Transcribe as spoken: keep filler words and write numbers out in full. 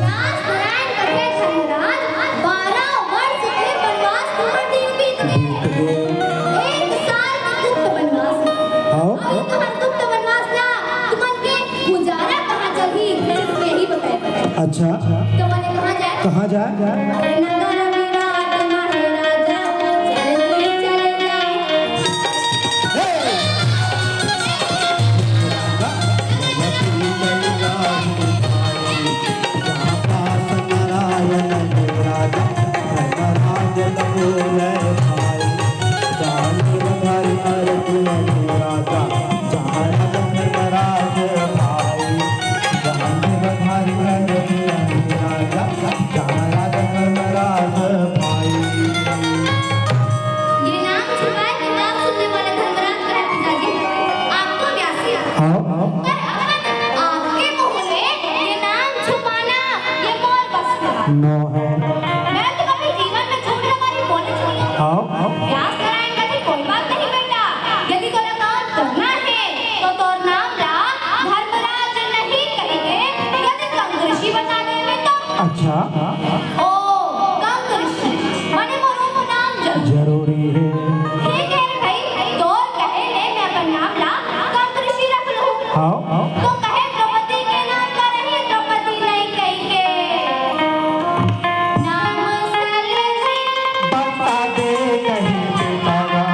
राजनारायण कथे, धर्मराज, बारह वर्ष के वनवास तुम्हर दिन बीत गे। एक साल के गुप्त वनवास। हाँ। अउ तुम्हर गुप्त वनवास ला तुमन के गुजारा कहाँ चलही, यही बताए। अच्छा। तो मने कहाँ जाए? कहाँ जाए? नगर विराट माहे राजा, चले चले जाए। ये नाम छुपाए के नाम सुनने वाले धर्मराज कहे, "पिताजी, आप तो व्यासी हैं, हाँ। पर अपन आपके मुंह में ये नाम छुपाना, ये मोर बस के बात नो है। मैं तो कभी जीवन में झूठ बोले नहीं हूँ।" हाँ। व्यास नारायण कथे, "कोई बात नहीं बेटा, यदि तोला काम करना है, तो तोर नाम ला धर्मराज नहीं कहिके यदि कंक ऋषि बता देवे तो।" अच्छा। ओ, कंक ऋषि, माने मोरो को नाम जरूर। जरूरी है। ठीक है भाई, तोर कहे ले मैं अपन नाम ला कंक ऋषि रख लूँ। हाँ। तो कहे द्रौपदी के नाम का रही, द्रौपदी नहीं कहिके। नाम सलनी। बता दे कहीं बेटा।